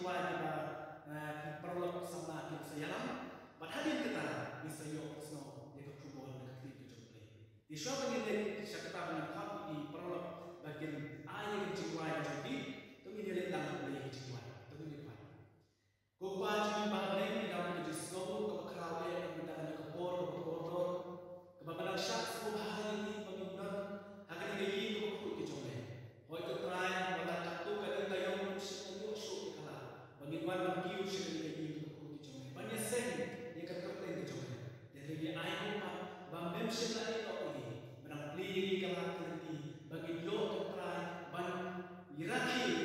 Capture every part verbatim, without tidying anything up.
Kiba, eh, ki paralok samla ki sa ïalam. Bad hadien kata ngin sa ïoh snoh ïa ka khubor na ka ktien ka jong U Blei. Te shuwa ba ngin leit sha kata ba ngin khot ïa ki paralok ba kin ai ïa ka jingrwai ka jong ki, to ngin ïaleit lang ïa ka jingrwai. To ngin ïa peit. Ko Kpa jong ngi ba ha bneng, ngi dap ïa ka jingsngewnguh kaba khraw eh, ïa ka bynta kane ka por kaba kordor, kaba me la shah sngewbha ïa ngi ba ngin don ha kane ka ïing kaba khuid ka jong me. Hooid ko Trai, wat la katto katne taïew ngim shym la ïoh shuh ïa ka lad ba ngin wan ban kiew sha kane ka ïing kaba khuid ka jong me, ban ïaseng ïa ka kyrteng ka jong me. Te hynrei ngi ai nguh pat ba mem shym la ïehnoh ïa ngi, ba nang plie ïa ngi ka lad ka lynti ba ngin ïoh ko Trai ban ïarakhe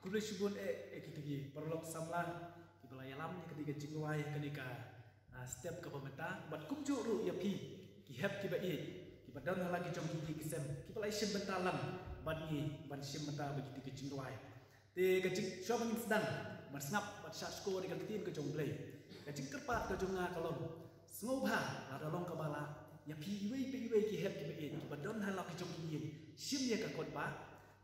Khublei shibun eh, eh kita ki paralok samla kiba la ïalam ïa kane ka jingrwai, kane ka, ah, step kaba mynta, bad kumjuh ruh ïa phi ki hep kiba ïeit kiba don ha la ki jong ki ïing ki sem kiba la shim bynta lang bad ngi ban shim bynta bad kita ki jingrwai. Te ka jing, shuwa ba ngin sdang ban sngap bad shah shkor ïa ka ktien ka jong U Blei, ka jingkyrpad ka jong nga ka long, sngewbha lada long kaba lah ïa phi iwei pa iwei ki hep kiba ïeit kiba don ha la ki jong ki ïing, shim ïa ka kot ba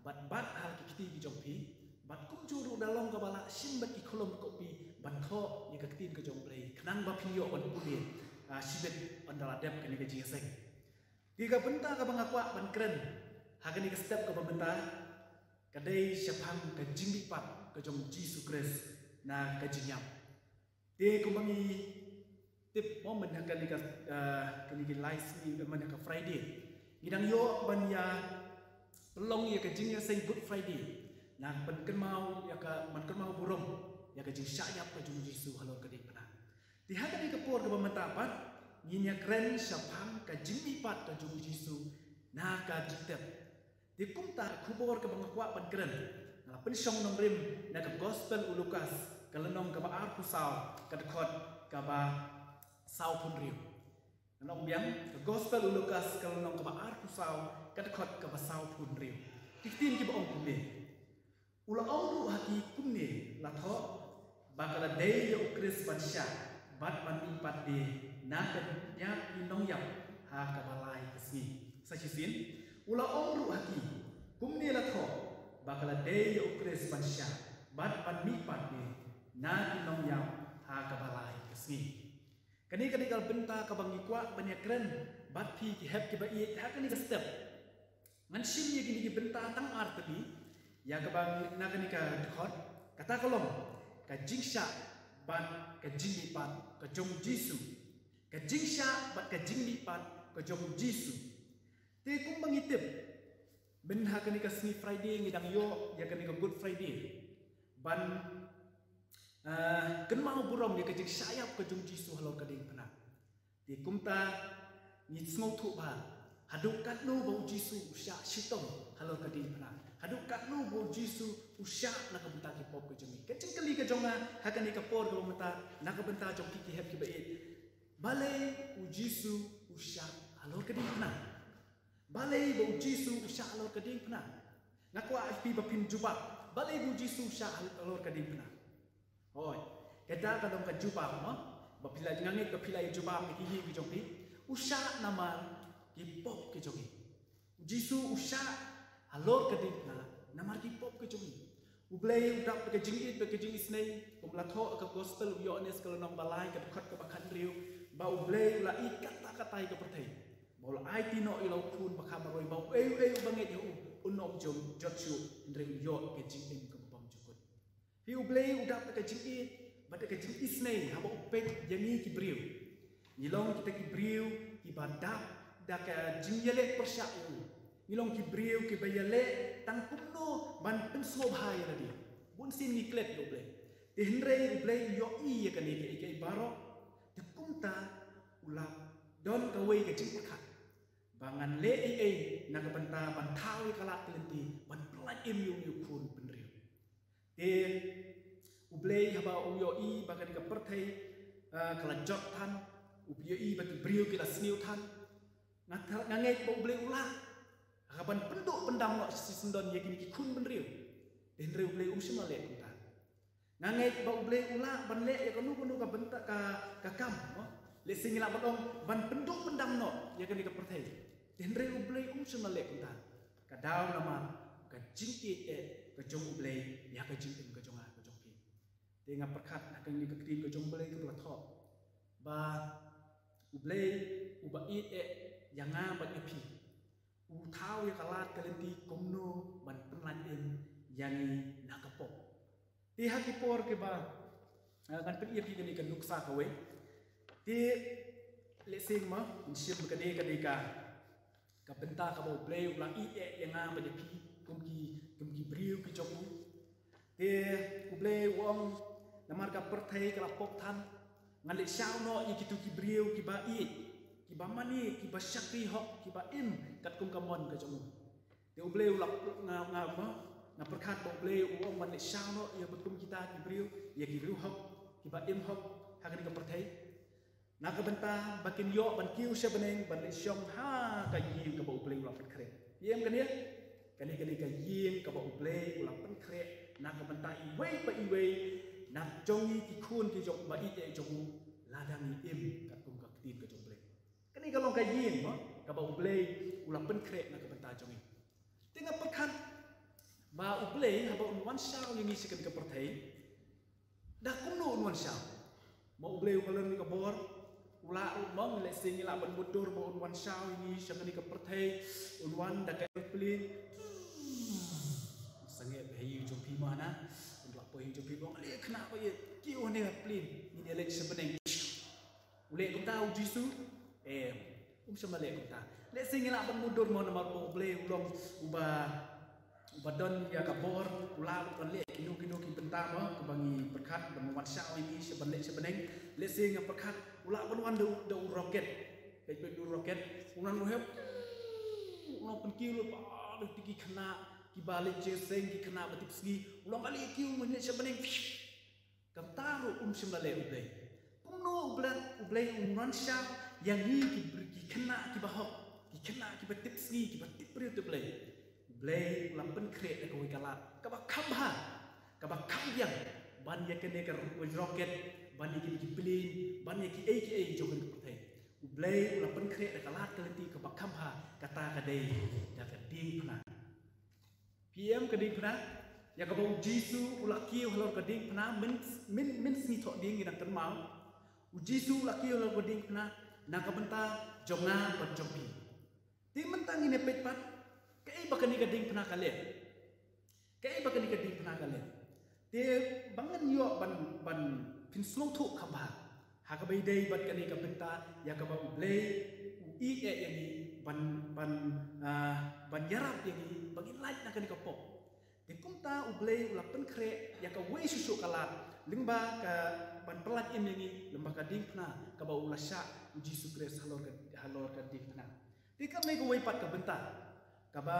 bad bat ha la ki kti ki jong phi, bad kumjuh ruh da long kaba lah shim bad ki khlem copy ban thoh ïa ka ktien ka jong U Blei khnang ba phin ïoh ban pule, ah, shibit ynda la dep kane ka jingïaseng. Te ka bynta kaba nga kwah ban kren ha kane ka step kaba mynta ka dei shaphang ka jingmihpat ka jong U Jisu Khrist na ka jingïap. Te kumba ngi tip mo, mynta ha kane ka, ah, kane ka lai sngi, mynta ha ka Friday, ngi dang ïoh ban ïa pynlong ïa ka jingïaseng Good Friday, na ka pynkynmaw ïa ka, ban kynmaw burom ïa ka jingshah ïap ka jong U Jisu halor ka diengphna. Te ha kane ka por kaba mynta pat ngin ïa kren shaphang ka jingmihpat ka jong U Jisu na ka jingtep. Te kumta ka khubor kaba nga kwah ban kren nga la pynshong nongrim na ka Gospel u Lukas, ka lynnong kaba arphew saw, ka dkhot kaba sawphew hynriew. Nga ong biang, ka Gospel u Lukas, ka lynnong kaba arphew saw, ka dkhot kaba sawphew hynriew. Ki ktien kiba ong kumne: U la ong ruh ha ki kumne, la thoh ba ka la dei ïa U Khrist ban shah bad ban mihpat de na ka bynta ki nongïap ha kaba lai ka sngi. Sa shisien, u la ong ruh ha ki kumne, la thoh ba ka la dei ïa U Khrist ban shah bad ban mihpat de na ki nongïap ha kaba lai ka sngi. Kane ka dei ka bynta kaba ngi kwah ban ïa kren bad phi ki hep kiba ïeit ha kane ka step. Ngan shim ïa kine ki bynta tang ar tylli ïa kaba ngi, na kane ka dkhot, kata ka long ka jingshah bad ka jingmihpat ka jong U Jisu. Ka jingshah bad ka jingmihpat ka jong U Jisu. Te kumba ngi tip, mynta ha kane ka sngi Friday ngi dang ïoh ïa kane ka Good Friday ban, ah, kynmaw burom ïa ka jingshah ïap ka jong U Jisu halor ka diengphna. Te kumta ngi sngewthuh ba haduh katno ba U Jisu u shah shitom halor ka diengphna, haduh katno ba U Jisu u shah na ka bynta ki pop ka jong ngi. Ka jingkylli ka jong nga ha kane ka por kaba mynta na ka bynta jong phi ki hep kiba ïeit, balei U Jisu u shah halor ka diengphna? Balei ba U Jisu u shah halor ka diengphna? Nga kwah ïa phi ba phin jubab, balei ba U Jisu u shah halor ka diengphna? Hooid, kata ka dei ka jubab mo, ba phi la, nga ngeit ba phi la ïa jubab ïa ki ïing ki jong phi. U shah namar ki pop ki jong ngi. U Jisu u shah halor ka diengphna namar ki pop ki jong ngi. U Blei u dap da ka jingïeit bad ka jingisynei, kum la thoh ha ka Gospel u Ïoannis, ka lynnong ba lai, ka dkhot kaba khathynriew, ba U Blei u la ïeit katta katta ïa ka pyrthei ba u la aiti noh ïa la u Khun ba kham marwei, ba uei uei uba ngeit ïa u un ym jot shuh, hynrei un ïoh ka jingim kaba bymjukut. Phi, U Blei u dap da ka jingïeit bad da ka jingisynei haba u peit ïa ngi ki briew. Ngi long kita ki briew kiba dap da ka jingïaleh pyrshah ïa u. Ngi long ki briew kiba ïaleh tang kumno ban pynsngewbha ïa lade. Bun sien ngi klet ïa U Blei. Te hynrei U Blei u ïohi ïa kane kaei kaei baroh. Te kumta u la don kawei ka jingpyrkhat ba ngan leh ei ei na ka bynta ban thaw ïa ka lad ka lynti ban pyllait im ïa une u khun bynriew. Te U Blei haba u ïohi ba kane ka pyrthei, ah, ka la jot than, u ïohi ba ki briew ki la sniew than, nga tha-, nga ngeit ba U Blei u lah ha ka ban pynduh pyndam noh shisyndon ïa kine ki khun bynriew. Te hynrei U Blei um shym la leh kumta. Nga ngeit ba U Blei u lah ban leh ïa kano kano ka bynta ka, ka kam, mo? Lehse ngi lah ban ong ban pynduh pyndam noh ïa kane ka pyrthei. Te hynrei U Blei um shym la leh kumta. Ka daw namar ka jingïeit eh ka jong U Blei ïa ka jingim ka jong nga ka jong phi. Te nga pyrkhat ha kane ka ktien ka jong U Blei kaba la thoh ba U Blei uba ïeit eh ïa nga bad ïa phi, u thaw ïa ka lad ka lynti kumno ban pyllait im ïa ngi na ka pop. Te ha ki por kiba, ah, ngan pyni ïa phi kane ka nuksa kawei. Te lehse mo, ngin shim ba ka dei, ka dei ka, ka bynta kaba U Blei u la ïeit eh ïa nga bad ïa phi kum ki, kum ki briew ki jong u. Te U Blei u ong, namar ka pyrthei ka la pop than, ngan leh shaw noh ïa kito ki briew kiba ïeit, kiba mane, kiba shakri hok, kiba im katkum ka mon ka jong u. Te U Blei u la, nga, nga, mo, Nga pyrkhat ba U Blei u ong ban leit shaw noh ïa ba kum kita ki briew, ïa ki briew hok, kiba im hok ha kane ka pyrthei, na ka bynta ba kin ïoh ban kiew sha bneng, ban leit shong ha ka ïing kaba U Blei u la pynkhreh. Ïa em kane, kane kane ka ïing kaba U Blei u la pynkhreh na ka bynta iwei pa iwei na jong ngi ki khun ki jong ba ïeit jong u, lada ngi im katkum ka ktien ka jong U Blei. Kane ka long ka ïing mo kaba U Blei u la pynkhreh na ka bynta jong ngi. Te nga pyrkhat ba U Blei haba un wan shaw ïa ngi sha kane ka pyrthei, da kumno un wan shaw? Mo U Blei u ka lon ka bor, u lah ruh mo, lehse ngi lah ban mutdur ba un wan shaw ïa ngi sha kane ka pyrthei, un wan da ka aeroplane. Sangeh ba ha ïing jong phi mo na, un lah poi ha ïing jong phi mo, ale khynnah ba ïeit, kiew ha ne aeroplane, ngin ïa leit sha bneng. U leh kumta U Jisu? Em, um shym la leh kumta. Lehse ngi lah ban mutdur mo namar ba U Blei u long uba, uba don ïa ka bor, u lah ban leh kino kino ki bynta mo kaba ngi pyrkhat ban wan shaw ïa ngi sha ban leit sha bneng. Lehse nga pyrkhat u lah ban wan da u, da u rocket. Peit peit u rocket, u nang ruh hep. U nang pynkiew lut ba da ki khynnah kiba leit jingïaseng, ki khynnah ba tipsngi. U long ale kiew ban leit sha bneng. Kumta ruh um shym la leh U Blei. Kumno U Blei, U Blei un wan shaw ïa ngi ki br-, ki khynnah kiba hok, ki khynnah kiba tipsngi, kiba tip briew tip Blei? U Blei u la pynkhreh da kawei ka lad kaba kham bha, kaba kham biang ban ïa kane ka ro-, rocket, ban ïa kine ki plane, ban ïa kiei kiei jong ka pyrthei. U Blei u la pynkhreh da ka lad ka lynti kaba kham bha, kata ka dei da ka diengphna. Phi ïohi ka diengphna? Ïa kaba U Jisu u la kiew halor ka diengphna, myn, myn, mynsngi thohdieng ngi dang kynmaw. U Jisu u la kiew halor ka diengphna na ka bynta jong nga bad jong phi. Te mynta ngin ïa peit pat kaei ba kane ka diengphna ka leh. Kaei ba kane ka diengphna ka leh. Te ba ngan ïoh ban, ban pynsngewthuh kham bha ha kaba ïadei bad kane ka bynta ïa kaba U Blei u ïeit ïa ngi ban, ban, ah, ban ïarap ïa ngi ba ngin lait na kane ka pop. Te kumta U Blei u la pynkhreh ïa kawei shuh shuh ka lad lyngba ka ban pyllait im ïa ngi lyngba ka diengphna kaba u la shah U Jisu Khrist halor ka, halor ka diengphna. Te kane kawei pat ka bynta kaba,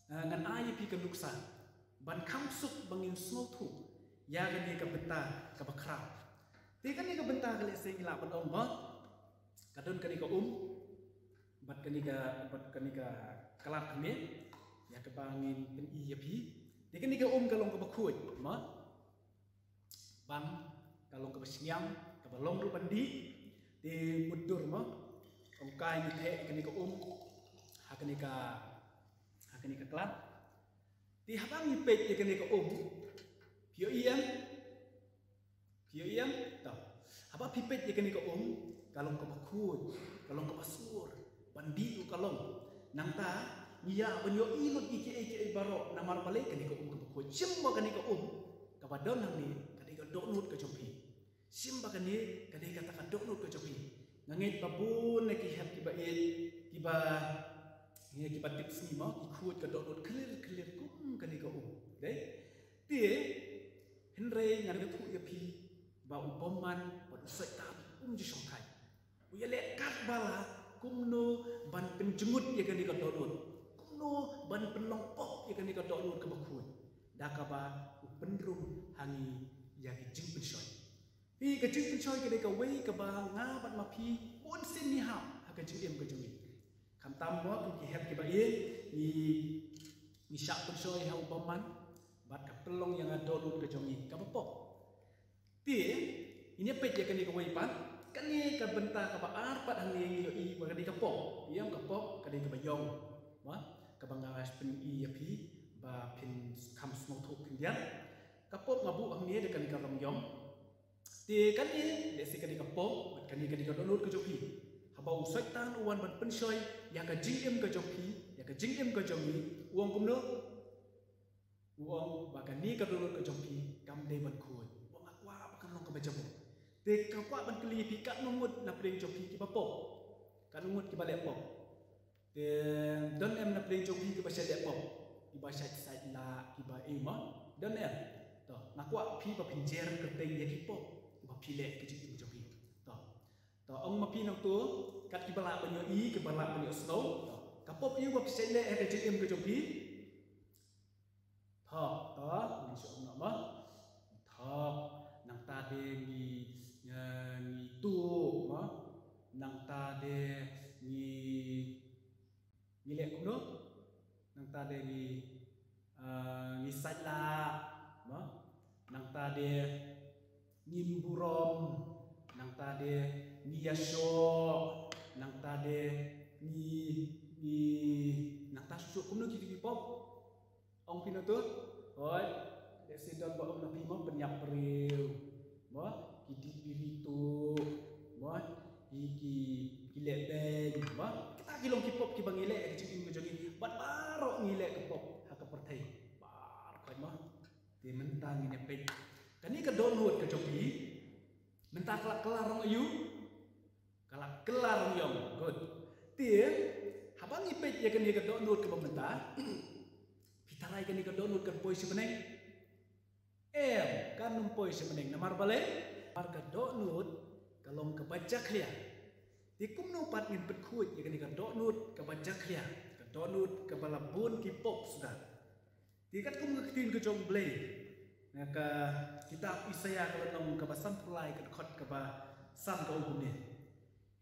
eh, ngan ai ïa phi ka nuksa ban kham suk ba ngin sngewthuh ïa kane ka bynta kaba khraw. Te kane ka bynta ka lehse ngi lah ban ong ba ka don kane ka um bad kane ka, bad kane ka khlad kane ïa kaba ngin pyni ïa phi. Te kane ka um ka long kaba khuid mo. Bang ka long kaba shngiang, kaba long ruh ban dih. Te mutdur mo, ong kai ngi theh kane ka um ha kane ka, ha kane ka khlad. Te haba ngi peit ïa kane ka um, phi ïohi em? Phi ïohi em? To. Haba phi peit ïa kane ka um, ka long kaba khuid, ka long kaba sur, ban dih ruh ka long. Nangta ngi ïa ban ïohi lut ïa kiei kiei baroh namar balei kane ka um kaba khuid. Shim ba kane ka um kaba don hangne ka dei ka dohnud ka jong phi. Shim ba kane ka dei kata ka dohnud ka jong phi. Nga ngeit ba bun na ki hep kiba ïeit, kiba, ïa kiba tipsngi mo, ki khuid ka dohnud khlir khlir kum kane ka um. Dei? Te hynrei ngan ïathuh ïa phi ba u bymman bad u Soitan um ju shongkai. U ïaleh katba lah kumno ban pynjngut ïa kane ka dohnud, kumno ban pynlong pop ïa kane ka dohnud kaba khuid, da kaba u pynrung ha ngi ïa ki jingpynshoi. Te ka jingpynshoi ka dei kawei kaba nga bad ma phi bun sien ngi hap ha ka jingim ka jong ngi. Khamtam mo kum ki hep kiba ïeit ngi, ngi shah pynshoi ha u bymman bad ka pynlong ïa nga dohnud ka jong ngi kaba pop. Te ngin ïa peit ïa kane kawei pat, kane ka bynta kaba ar pat hangne ngi ïohi ba kane ka pop. Ïa ka pop ka dei kaba ïong. Mo, kaba nga pyni ïa phi ba phin kham sngewthuh khyndiat. Ka pop nga buh hangne da kane ka rong ïong. Te kane lehse ka dei ka pop bad kane ka dei ka dohnud ka jong phi. Haba u Soitan u wan ban pynshoi ïa ka jingim ka jong phi, ïa ka jingim ka jong ngi, u ong kumno? U ong ba kane ka dohnud ka jong phi kam dei ban khuid. U ong nga kwah ba kan long kaba jaboh. Te nga kwah ban kylli ïa phi, katno ngut na pdeng jong phi kiba pop? Katno ngut kiba leh pop? Te don em na pdeng jong phi kiba shait leh pop, kiba shait sait lah, kiba ei mo? Don em? To, nga kwah phi ba phin jer kyrteng ïa ki pop ba phi leh ha ka jingim jong phi. To. To, ong ma phi nangto, kat kiba lah ban ïohi, kiba lah ban ïohsngew. To, ka pop aïu ba phi shait leh ha ka jingim ka jong phi? Nangta de ngi, ah, ngi sait lah, mo? Nangta de ngim burom, nangta de ngi ïashoh, nangta de ngi, ngi, nangta shuh shuh kumno ki, ki pop. Ong phi na tu, hoi, de si don ba ong na phi mo, pynïap briew, mo, ki dih biri tu, mo, ki, ki, ki leh beiñ, mo. Kita ki long ki pop kiba ngi leh ha ka jingim ka jong ngi. Bad baroh ngi leh ka pop ha ka pyrthei. Baroh khoit mo. Te mynta ngin ïa peit kane ka dohnud ka jong phi. Mynta ka la kylla rong aiu? Ka la kylla rong ïong. Good. Te haba ngi peit ïa kane ka dohnud kaba mynta, phi tharai kane ka dohnud kan poi sha bneng? Em, kan ym poi sha bneng. Namar balei? Namar ka dohnud ka long kaba jakhlia. Te kumno pat ngin pynkhuid ïa kane ka dohnud kaba jakhlia, ka dohnud kaba la bun ki pop suda? Te katkum ka ktien ka jong U Blei na ka kitab Isaïah ka lynnong kaba sanphew lai, ka dkhot kaba san, ka ong kumne: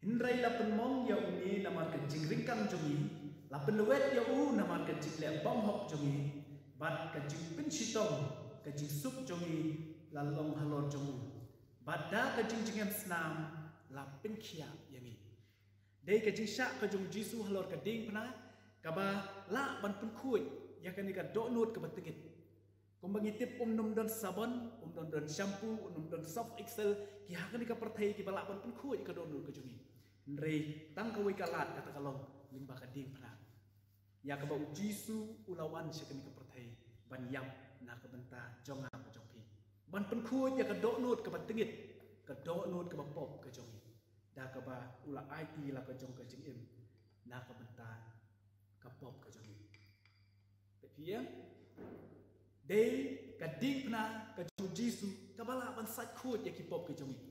Hynrei la pynmong ïa une namar ka jingryngkang jong ngi, la pynlwet ïa u namar ka jingleh bymhok jong ngi, bad ka jingpynshitom ka jingsuk jong ngi la long halor jong u, bad da ka jingjngem snam la pynkhiah ïa ngi. Dei ka jingshah ka jong U Jisu halor ka diengphna kaba lah ban pynkhuid ïa kane ka dohnud kaba tyngit. Kumba ngi tip, um nym don sabon, um nym don shampoo, um nym don Surf Excel, ki ha kane ka pyrthei kiba lah ban pynkhuid ïa ka dohnud ka jong ngi. Hynrei tang kawei ka lad, kata ka long lyngba ka diengphna. Ïa kaba U Jisu u la wan sha kane ka pyrthei ban ïap na ka bynta jong nga bad jong phi, ban pynkhuid ïa ka dohnud kaba tyngit, ka dohnud kaba pop ka jong ngi, da kaba u la aiti la ka jong ka jingim na ka bynta ka pop ka jong ngi. Peit phi ïa, dei ka diengphna ka jong U Jisu kaba lah ban sait khuid ïa ki pop ka jong ngi.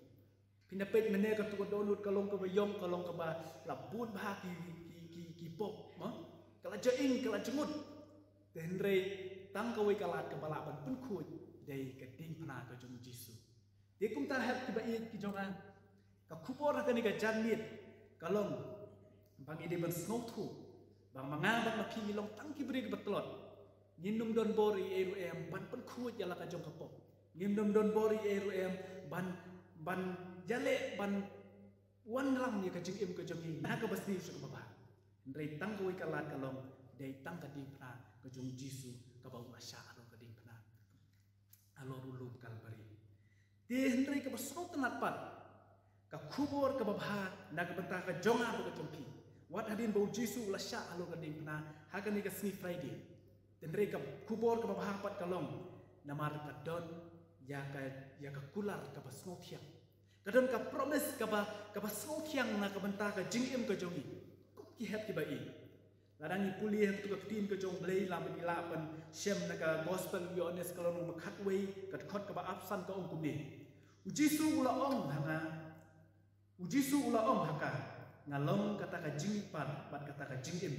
Phin da peit mynne, katu ka dohnud ka long kaba ïong, ka long kaba la bun bha ki, ki, ki, ki pop, mo? Ka la jaing, ka la jngut. Te hynrei tang kawei ka lad kaba lah ban pynkhuid, dei ka diengphna ka jong U Jisu. Te kumta hep kiba ïeit ki jong nga, ka khubor ha kane ka janmiet ka long ba ngi dei ban sngewthuh ba ma nga bad ma phi ngi long tang ki briew kiba tlot. Ngin nym don bor ei ei ruh em ban pynkhuid ïa la ka jong ka pop. Ngin nym don bor ei ei ruh em ban, ban ïaleh, ban wanlam ïa ka jingim ka jong ngi na kaba sniew sha kaba bha. Hynrei tang kawei ka lad ka long, dei tang ka diengphna ka jong U Jisu kaba u la shah halor ka diengphna, halor u lum Kalbari. Te hynrei kaba sngewtynnat pat, ka khubor kaba bha na ka bynta ka jong nga bad ka jong phi, wat hadien ba U Jisu u la shah halor ka diengphna ha kane ka sngi Friday, te hynrei ka khubor kaba bha pat ka long namar ka don ïa ka, ïa ka kular kaba sngewthiang. Ka don ka promise kaba, kaba sngewthiang na ka bynta ka jingim ka jong ngi kum ki hep kiba ïeit. Lada ngi pule ha katu ka ktien ka jong U Blei, lada ngi lah ban shem na ka Gospel u Ïoannis ka lynnong ba khatwei, ka dkhot kaba arphew san, ka ong kumne: U Jisu u la ong ha nga, U Jisu u la ong ha ka, nga long kata ka jingmihpat bad kata ka jingim.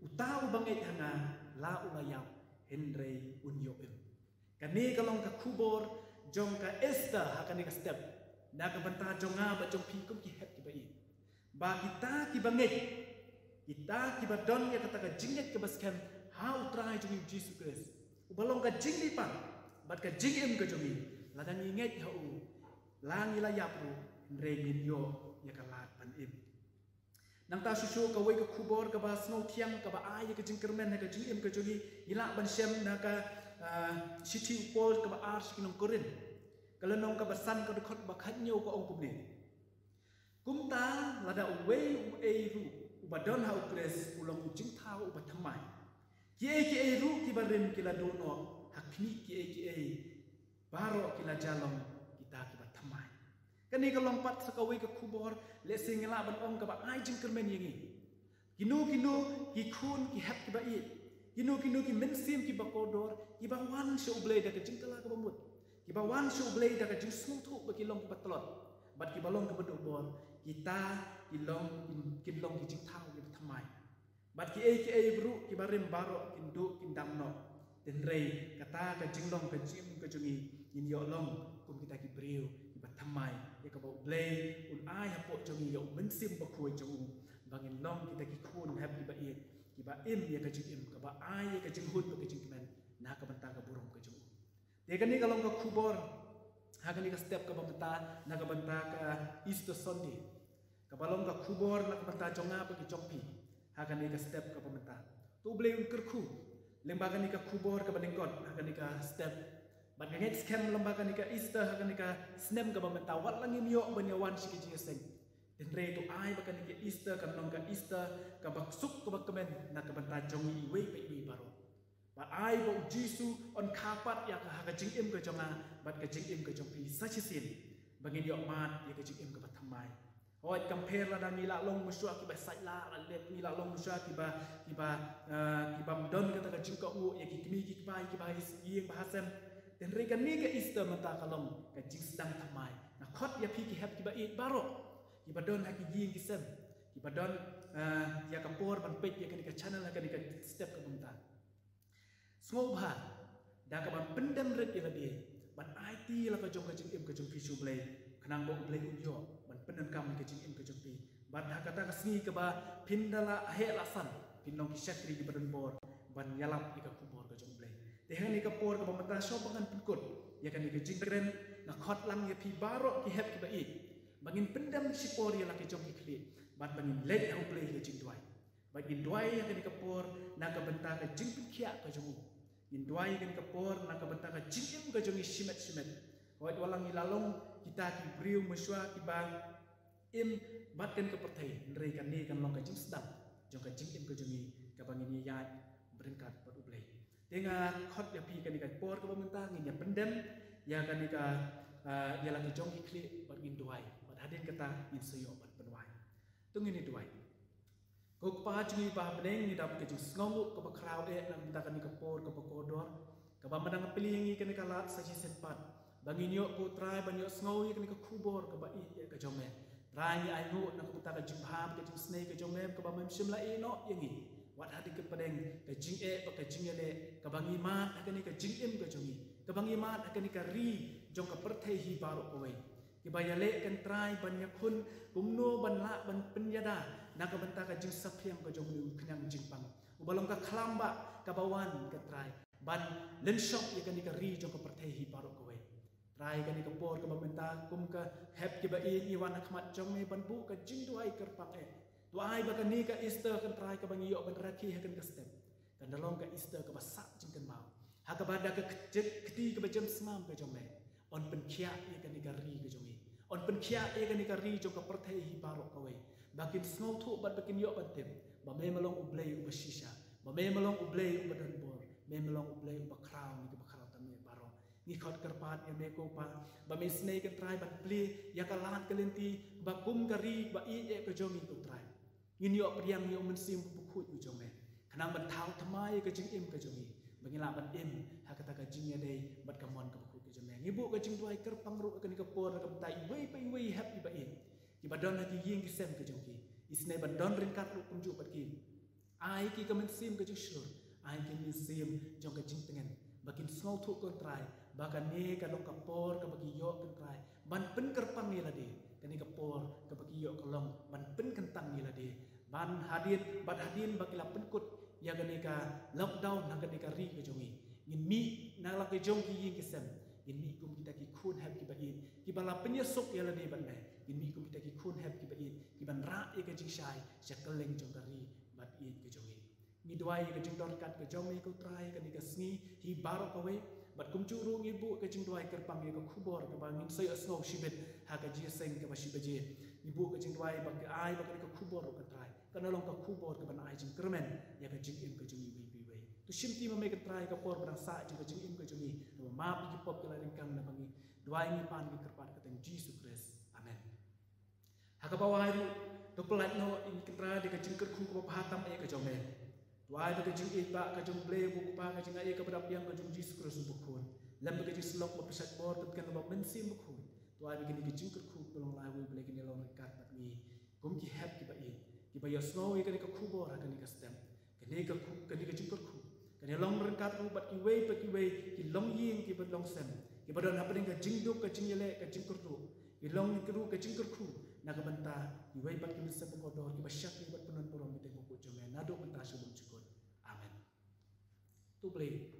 Uta uba ngeit ha nga, la u la ïap, hynrei un ïoh im. Kane ka long ka khubor jong ka Easter ha kane ka step na ka bynta jong nga bad jong phi kum ki hep kiba ïeit, ba kita kiba ngeit, kita kiba don ïa kata ka jingngeit kaba skhem ha U Trai jong ngi U Jisu Khrist, uba long ka jingmihpat bad ka jingim ka jong ngi, lada ngi ngeit ha u, la ngi la ïap ruh, hynrei ngin ïoh ïa ka lad ban im. Nangta shuh shuh kawei ka khubor kaba sngewthiang kaba ai ïa ka jingkyrmen ha ka jingim ka jong ngi, ngi lah ban shem na ka, ah, shithi u Paul kaba ar sha ki nong Korinth, ka lynnong kaba san, ka dkhot ba khathynñiew, ka ong kumne: Kumta lada uwei uei ruh uba don ha U Khrist u long u jingthaw uba thymmai. Kiei kiei ruh kiba rim ki la duh noh, ha khmih, kiei kiei baroh ki la jia long kita kiba thymmai. Kane ka long pat sa kawei ka khubor, lehse ngi lah ban ong kaba ai jingkyrmen ïa ngi. Kino kino ki khun ki hep kiba ïeit, kino kino ki mynsiem kiba kordor, kiba wan sha U Blei da ka jingkylla kaba mut, kiba wan sha U Blei da ka jingsngewthuh ba ki long kiba tlot bad kiba long kiba duh bor, kita ki long, kin long ki jingthaw kiba thymmai. Bad kiei kiei ruh kiba rim baroh kin duh kin dam noh. Hynrei kata ka jinglong ka jingim ka jong ngi, ngin ïoh long kum kita ki briew kiba thymmai, ïa kaba U Blei un ai hapoh jong ngi ïa U Mynsiem Bakhuid jong u, ba ngin long kita ki khun hep kiba ïeit, kiba ba im ïa ka jingim, kaba ai ïa ka jinghun bad ka jingkmen na ka bynta ka burom ka jong u. Te kane ka long ka khubor ha kane ka step kaba mynta na ka bynta ka Easter Sunday, kaba long ka khubor na ka bynta jong nga bad ka jong phi ha kane ka step kaba mynta. To U Blei un kyrkhu lyngba kane ka khubor kaba lyngkot ha kane ka step, bad nga ngeit skhem lyngba kane ka Easter ha kane ka snem kaba mynta, wat la ngim ïoh ban ïa wan sha ka jingïaseng, hynrei to ai ba kane ka Easter kan long ka Easter kaba suk kaba kmen na ka bynta jong ngi iwei pa iwei baroh. Bad ai ba U Jisu un kha pat ïa ka ha ka jingim ka jong nga bad ka jingim ka jong phi sa shisien, ba ngin ïoh mad ïa ka jingim kaba thymmai. Hooid, kam pher lada ngi la long mynshuwa kiba sait lah, la leh ngi la long mynshuwa kiba, kiba, eh, kiba ym don kata ka jingkohnguh ïa ki kmie ki kpa, ïa kiba ha ïing ba ha sem. Hynrei kane ka Easter mynta ka long ka jingsdang thymmai. Nga khot ïa phi ki hep kiba ïeit baroh, kiba don ha ki ïing ki sem, kiba don, eh, ïa ka por ban peit ïa kane ka channel ha kane ka step kaba mynta. Sngewbha da kaban pyndem rit ïa lade ban aiti ïa la ka jong ka jingim ka jong phi sha U Blei, khnang ba U Blei un ïoh ban pyndonkam ïa ka jingim ka jong phi. Bad ha kata ka sngi kaba phin da la heh la san, phin long ki shakri kiba don bor ban ïalap ïa ka khubor ka jong U Blei. Te ha kane ka por kaba mynta shuwa ba ngan pynkut ïa kane ka jingkren, nga khot lang ïa phi baroh ki hep kiba ïeit ba ngin pyndem shipor ïa la ka jong ki khlieh bad ba ngin leit ha U Blei ha ka jingduwai. Bad ngin duwai ïa kane ka por na ka bynta ka jingpynkhiah ka jong u. Ngin duwai ïa kane ka por na ka bynta ka jingim ka jong ngi shimet shimet. Wat la ngi la long kita ki briew mynshuwa kiba im bad kane ka pyrthei, hynrei kane kan long ka jingsdang jong ka jingim ka jong ngi kaba ngin ïaid ryngkat bad U Blei. Te nga khot ïa phi kane ka por kaba mynta ngin ïa pyndem ïa kane ka, ah, ïa la ka jong ki khlieh bad ngin duwai. Bad hadien kata ngin sa ïoh ban pynwai. To ngin ïa duwai. Ko Kpa jong ngi ba ha bneng, ngi dap ka jingsngewnguh kaba khraw eh na ka bynta kane ka por kaba kordor, kaba me dang plie ïa ngi kane ka lad sa shisien pat ba ngin ïoh, ko Trai, ban ïohsngew ïa kane ka khubor kaba ïeit eh ka jong me. Trai, ngi ainguh na ka bynta ka jingbha bad ka jingisnei ka jong me kaba mem shym la ïehnoh ïa ngi wat hadien ka pdeng ka jingeh bad ka jingïaleh kaba ngi mad ha kane ka jingim ka jong ngi, kaba ngi mad ha kane ka ri jong ka pyrthei hi baroh kawei. Kiba ïaleh, ko Trai, ban ïakhun kumno ban lah ban pynïada na ka bynta ka jingsaphriang ka jong une u khñiang jingpang uba long ka khlam bah kaba wan, ko Trai, ban lynshop ïa kane ka ri jong ka pyrthei hi baroh kawei. Trai, kane ka por kaba mynta kum ka hep kiba ïeit ngi wan ha khmat jong me ban buh ka jingduwai kyrpang eh. To ai ba kane ka Easter, ko Trai, kaba ngi ïoh ban rakhe ha kane ka step, kan da long ka Easter kaba sah jingkynmaw, ha kaba da ka kjat kti kaba jem smam ka jong me un pynkhiah ïa kane ka ri ka jong ngi, un pynkhiah ïa kane ka ri jong ka pyrthei hi baroh kawei, ba kin sngewthuh bad ba kin ïoh ban tip ba me me long U Blei uba shisha, ba me me long U Blei uba don bor, me me long U Blei uba khraw ne kaba khraw tam ïa baroh. Ngi khot kyrpad ïa me, ko Kpa, ba me isnei, ko Trai, ban plie ïa ka lad ka lynti ba kum ka ri ba ïeit eh ka jong ngi, ko Trai, ngin ïoh pdiang ïa U Mynsiem Bakhuid u jong me, khnang ban thaw thymmai ïa ka jingim ka jong ngi, ba ngin lah ban im ha kata ka jingïadei bad ka mon kaba khuid ka jong me. Ngi buh ka jingduwai kyrpang ruh ha kane ka por na ka bynta iwei pa iwei, hep kiba ïeit, kiba don ha ki ïing ki sem ka jong ki. Isnei ban don ryngkat ruh kumjuh bad ki. Ai ki ka mynsiem ka jingshlur, ai ki mynsiem jong ka jingtngen, ba kin sngewthuh, ko Trai, ba kane ka long ka por kaba ki ïoh, ko Trai, ban pynkyrpang ïa lade. Kane ka por kaba ki ïoh ka long ban pynkyntang ïa lade, ban hadien bad hadien ba ki la pynkut ïa kane ka lockdown ha kane ka ri ka jong ngi, ngin mih na la ka jong ki ïing ki sem, ngin mih kum kita ki khun hep kiba ïeit kiba la pynïasuk ïa lade bad me. Ngin mih kum kita ki khun hep kiba ïeit kiban rah ïa ka jingshai sha kylleng jong ka ri bad ïeit ka jong ngi. Ngi duwai ïa ka jingdon ryngkat ka jong me, ko Trai, kane ka sngi hi baroh kawei. Bad kumjuh ruh ngi buh ka jingduwai kyrpang ïa ka khubor kaba ngin sa ïohsngew shibit ha ka jingïaseng kaba shi baje. Ngi buh ka jingduwai ba ka ai ba kane ka khubor ruh, ko Trai, kan long ka khubor kaban ai jingkyrmen ïa ka jingim ka jong ngi iwei pa iwei. To shimti ma me, ko Trai, ka por ba dang sah jong ka jingim ka jong ngi, to map ïa ki pop ki la ryngkang, naba ngi duwai, ngi pan, ngi kyrpad ha ka kyrteng Jisu Khrist. Amen. Ha kaba wai ruh, to pyllait noh ïa ngi, ko Trai, da ka jingkyrkhu kaba bha tam eh ka jong me. To ai ba ka jingïeit bah ka jong U Blei U Kpa, ka jingaiei kaba dap biang ka jong Jisu Khrist U Bakhun, lem bad ka jingsylloh ba pynshait bor, pynken bad U Mynsiem Bakhuid, to ai ba kine ki jingkyrkhu kiba long lai wei, Blei, kin long ryngkat bad ngi kum ki hep kiba ïeit kiba ïohsngew ïa kane ka khubor ha kane ka step. Kane ka khu-, kane ka jingkyrkhu kan ïalong ryngkat ruh bad kiwei pa kiwei ki longïing kiba long sem, kiba don hapdeng ka jingduk, ka jingïaleh, ka jingkyrduh. Ki long ruh ka jingkyrkhu na ka bynta kiwei pat ki mynsiem ba kordor kiba shakri bad pynlong burom ïa ka kyrteng bakhuid jong me naduh mynta sha u bymjukut. Pray.